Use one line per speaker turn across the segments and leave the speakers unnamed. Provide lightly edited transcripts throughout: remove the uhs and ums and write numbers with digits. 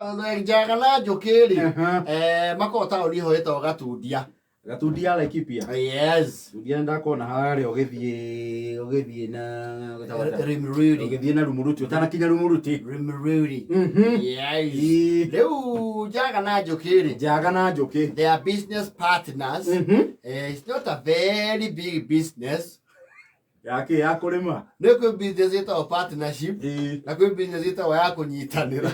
Njaga na njũkĩ rĩ,
Aha.
makoragwo taũni ĩho ĩtagwo Gatundia.
Gatundia Laikipia.
Yes.
Gatundia nĩndakona harĩa ũgĩthiĩ na gwĩtagwo atĩa?
Rimururi.
Ũgĩthiĩ na Rumuruti ũtanakinya Rumuruti.
Rimururi. Yes.
Ii.
Rĩu Njaga na Njũkĩ rĩ,
Njaga na Njũkĩ.
they are business partners. It's not a very big business.
Ya kĩ ya kũrĩma?
Nĩ kwĩ business ĩtagwo partnership na kwĩ business ĩtagwo ya kũnyitanĩra.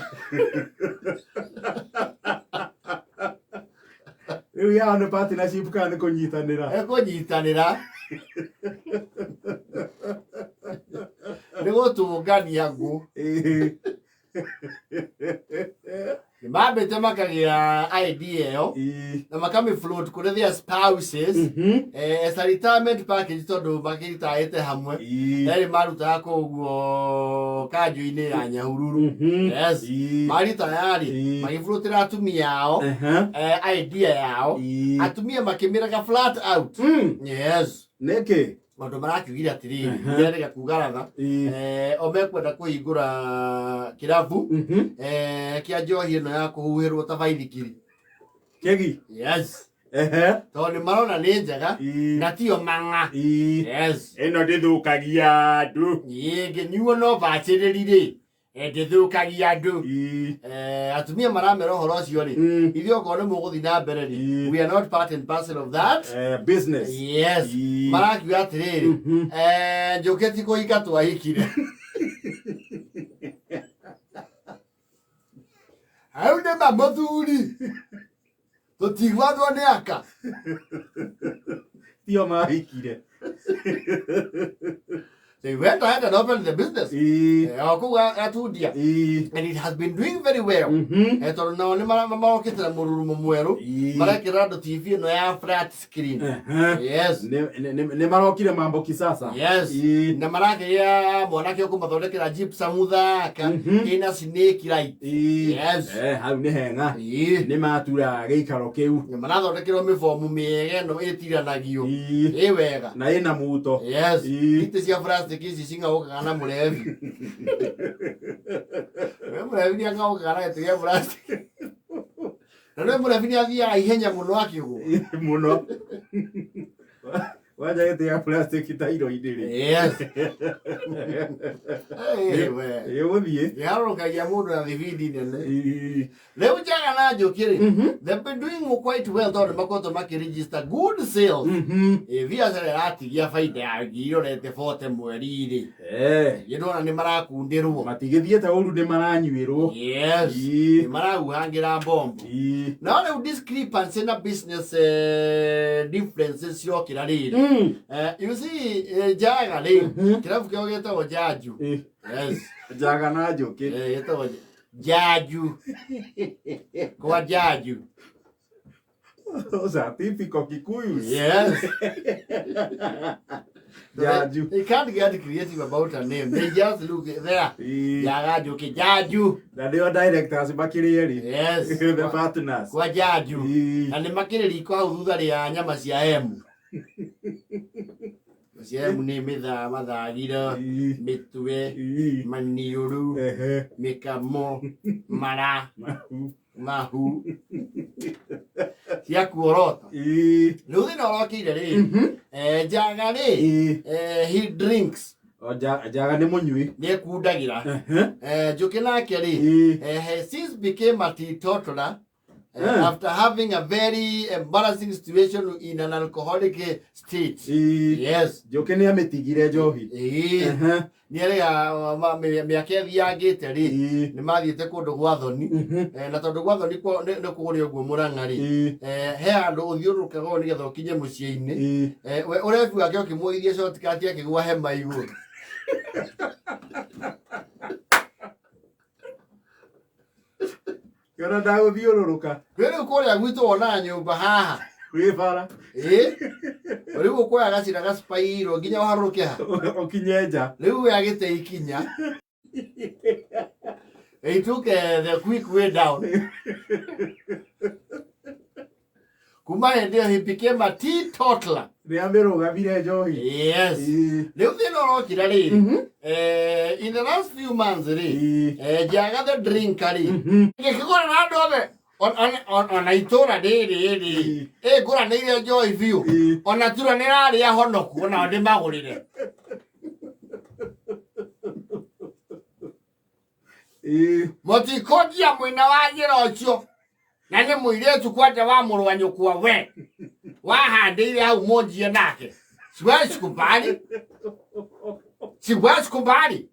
Rĩu yao nĩ partnership kana nĩ kũnyitanĩra?
Nĩ kũnyitanĩra. Nĩ gũtũngania ngũ. Nĩ mambĩte makagĩa idea ĩyo na makamĩ float kũrĩ their spouses as a retirement package tondũ makĩritaĩte hamwe. Erĩ marutaga kũu ũguo kanjũ-inĩ ya Nyahururu. Yes. Maritaya-rĩ, magĩburũtĩra atumia ao idea yao. Atumia makĩmĩrega flat out. Yes.
Nĩkĩ?
Maũndũ marakiugire atĩrĩrĩ, nderega kuga ratha. O mekwenda kũhingũra kĩrabu kĩa njohi ĩno ya kũhuhĩrwo ta baithikiri.
Kĩgi?
Yes.
Ehe.
Tondũ nĩ marona nĩ njega na tiyo mang'a. Yes.
Ĩno ndĩthũkagia andũ.
Ĩngĩnyuo no bacĩrĩri rĩ, ndĩthũkagia andũ. Atumia maramera ũhoro ũcio rĩ, ithuĩ okorwo nĩ mũgũthiĩ na mbere rĩ, we are not part and parcel of that.
Business.
Yes. Marakiuga atĩrĩrĩ, Njũkĩ ti kũhika twahikire. Hau nĩ ma mũthuri. Tũtigwathwo nĩ aka.
Tio mahikire.
They went ahead and opened the business. O kũu Gatundia. And it has been doing very well. Tondũ nao nĩ marokĩte na mũrurumo mwerũ. Marekĩra andũ TV ĩno ya flat screen. Yes.
Nĩ marokire mambo kisasa.
Yes. Na marakĩgĩa mwanake ũkũmathondekera gypsum thaka ĩna snake light. Yes.
Hau nĩ hega. Nĩ matura gĩikaro kĩu.
Na marathondekerwo mĩbomu mĩega ĩno ĩtiranagio. Ĩ wega.
Na ĩna muto.
Yes. Itĩ cia plastic ici cing'aũkaga na mũrebi. We mũrebi nĩ ang'aũkaga na gĩtĩ gĩa plastic. Na nĩ mũrebi nĩ athiaga ihenya mũno akĩgũa.
Mũno. Wanja gĩtĩ gĩa plastic tairo-inĩ rĩ.
Yes. Hey, we.
Ĩgũthiĩ.
Kĩharũrũkagia mũndũ na thibindi nene. Rĩu Njaga na Njũkĩ rĩ, they've been doing quite well tondũ nĩ makoretwo makĩregister good sales. Ĩ biacara ĩratigia baida ya ngiri irorete 40 mweri rĩ. Nĩ ndona nĩ marakundĩrwo.
Matigĩthiĩte ũru nĩ maranyuĩrwo.
Yes. Nĩ marahuhangĩra mbombo. No rĩu discrepancy na business differences cirokĩra rĩrĩ. You see, Njaga rĩ, kĩrabu kĩao gĩtagwo Njanju. Yes.
Njaga na Njũkĩ.
Gĩtagwo Njanju. Kwa Njanju.
Those are typical Kikuyus.
Yes.
Njanju.
They can't get creative about a name. They just look there. Njaga Njũkĩ Njanju.
Na nĩo directors makĩrĩ erĩ.
Yes.
The partners.
Kwa Njanju. Na nĩ makĩrĩ riko hau thutha rĩa nyama cia emu. Cia emu nĩ mĩthaa mathagiro, mĩtwe, maniũrũ, mĩkamo, mara, mahu cia kuorota. Rĩu thĩna ũrokĩire rĩ, Njaga rĩ, he drinks.
O Njaga nĩ mũnyui.
Nĩ ekundagĩra. Njũkĩ nake rĩ, he since became a teetotaler after having a very embarrassing situation in an alcoholic state. Yes.
Njũkĩ nĩ amĩtigire njohi.
Nĩ erega mĩaka ĩthiangĩte rĩ, nĩ mathiĩte kũndũ gwa thoni. Na tondũ gwa thoni nĩ kũrĩa ũguo Mũrang'a rĩ, he handũ ũthiũrũrũkaga ũũ nĩgetha ũkinye mũciĩ-inĩ. We ũrebi wake ũkĩmuoithia shortcut akĩgũa hema igũrũ.
Kĩona ndagũthiũrũrũka.
Rĩu rĩu kũrĩa gwitũ wonaga nyũmba haha.
Wĩ bara.
Ĩĩ. Rĩu ũkuoya gacĩra gacipairwo nginya ũharũrũke ha.
Ũkinye nja.
Rĩu we agĩte ikinya. He took the quick way down. Kuma hĩndĩ ĩyo he became a teetotaler.
Nĩ amĩrũgamire njohi.
Yes. Rĩu thĩna ũrokire rĩrĩ, in the last few months rĩ, njaga the drinker rĩ, ngĩkĩgũrĩra andũ othe ona itũra rĩrĩ rĩ, ĩ ngũranĩire njohi biũ, ona tura nĩ rarĩa honoku onao ndĩmagũrĩre. Mũtikũnjia mwĩna wa njĩra ũcio na nĩ mũirĩtu kwanja wa mũrũ wa nyũkwa we wahandĩire hau mũnjie nake. Siwezi kubali, siwezi kubali.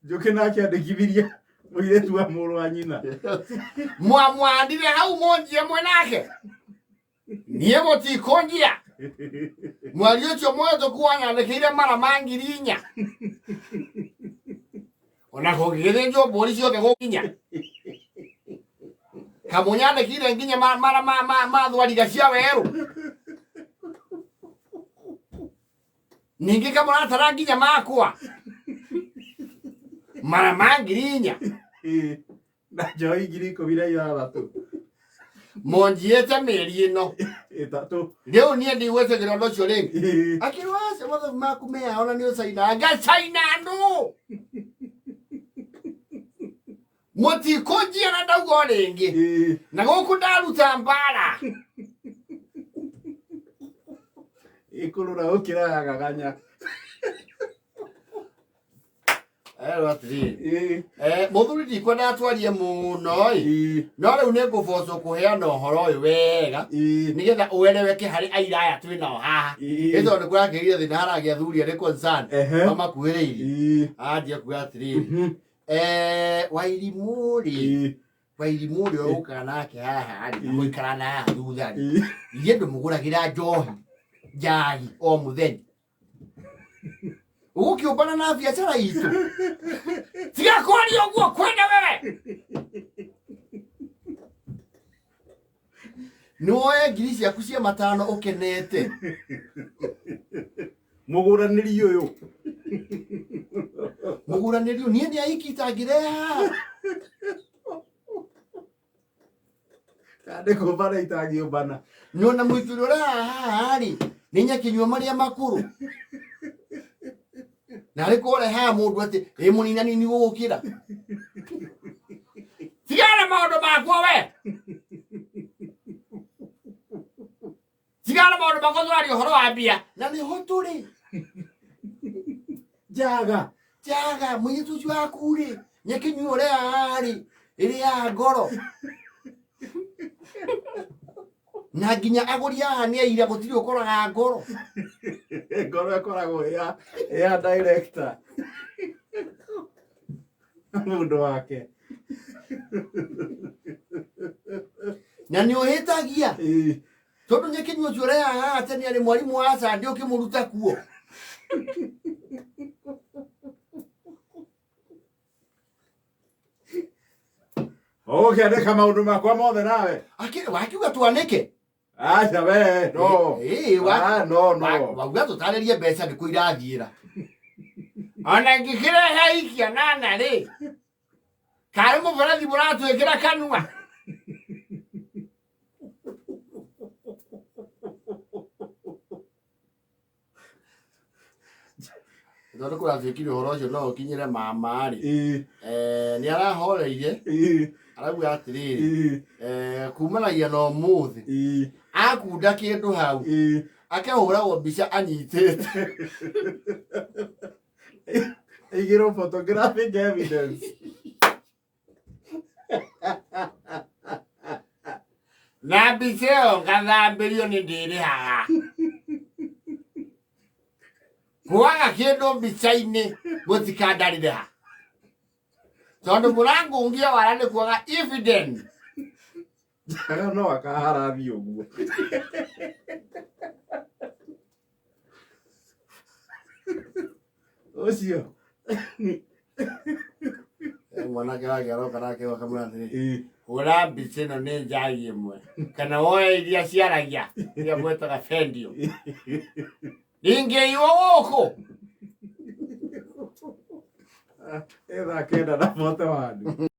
Njũkĩ nake andĩkithirie mũirĩtu wa mũrũ wa nyina.
Mwamwandire hau mũnjie mwĩ nake, niĩ mũtikũnjia. Mweri ũcio mũhĩtũku wanyandĩkĩire mara ma 4,000, ona kũngĩgĩthĩnjwo mbũri ciothe gũkinya kamũnyandĩkire nginya mara ma thwariga cia werũ, ningĩ kamũratara nginya makwa mara ma 4,000.
Na njohi 16,000.
Monjiĩte mĩeri ĩno
3.
Rĩu niĩ ndigwĩtĩkĩra ũndũ ũcio rĩngĩ. Akĩrwo acio mathabu maku mea ona nĩ ũcaina ngacaina andũ mũtikũnjia na ndauga o rĩngĩ na gũkũ ndaruta mbara.
Ĩkũrũra gũkĩra ya gaganya.
Erwo atĩrĩrĩ, mũthuri ndikwendaga twarie mũno ĩ, no rĩu nĩ ngũbocwo kũheana ũhoro ũyũ wega nĩgetha ũereweke harĩ aira aya twĩ nao haha, ĩ tondũ nĩ kũrakĩgĩa thĩna haragĩa athuri arĩ concern mamakuhĩrĩirie anjia kuga atĩrĩrĩ, Wairimũ rĩ, Wairimũ ũrĩa ũkaga nake haha rĩ, na mũikara na haha thutha rĩ, ithuĩ ndũmũgũragĩra njohi njagi o mũthenya ũgũkĩũmbana na biacara itũ, tiga kwaria ũguo kwenda wewe nĩwoe ngiri ciaku cia 5 ũkenete.
Mũgũranĩri ũyũ.
Mũgũranĩri ũyũ niĩ nĩ aiki itangĩreha.
Ndĩ kũmbana itangĩũmbana.
Nona mũitũrĩ ũrĩa haha rĩ nĩ nyakĩnyua marĩa makũrũ na arĩ kũrehaga mũndũ atĩ ĩ mũninanini gũgũkĩra. Tigana maũndũ makwa we, tigana maũndũ makwa, tũraria ũhoro wa mbia na nĩho tũrĩ.
Njaga.
Njaga mũirĩtu ũcio waku rĩ, nyakĩnyua ũrĩa haha rĩ ĩrĩ ya ngoro na nginya agũri haha nĩ aira gũtirĩ ũkoraga ngoro.
Ngoro ĩkoragwo ĩ ya director mũndũ wake.
Na nĩ ũhĩtagia tondũ nyakĩnyua ũcio ũrĩa haha tene arĩ mwarimũ wa candĩ ũkĩmũruta kuo.
Ũgũkĩandĩka maũndũ makwa mothe nawe.
Wakiuga twanĩke.
Aca we no.
Ĩĩ,
Ah, no no.
Wauga tũtarĩrie mbeca nĩkũ irathiĩra, ona ngĩkĩrehe ikia nana rĩ, karĩ mũberethi mũratwĩkĩra kanua. Tondũ kũratuĩkire ũhoro ũcio no ũkinyĩre mama rĩ, nĩ arahoreire, arauga atĩrĩrĩ, kumanagia na ũmũthĩ akunda kĩndũ hau akahũragwo mbica anyitĩte.
Ĩigĩrwo photographic evidence.
Na mbica ĩyo ngathambĩrio nĩ ndĩrĩhaga kwaga kĩndũ mbica-inĩ mũtikandarĩre ha tondũ mũrangungia wara nĩ kwaga evidence.
Njaga no akaharathiĩ ũguo. Ũcio.
Mwanake wake aroka nake akamwĩra atĩrĩ, hũra mbica ĩno nĩ njagi ĩmwe kana woe iria ciaragia iria mwĩtaga fendio ingĩiywo gũkũ.
Ĩ 9:41.